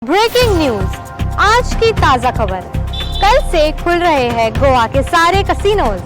Breaking news, आज की ताजा खबर। कल से खुल रहे हैं गोवा के सारे कसिनोज।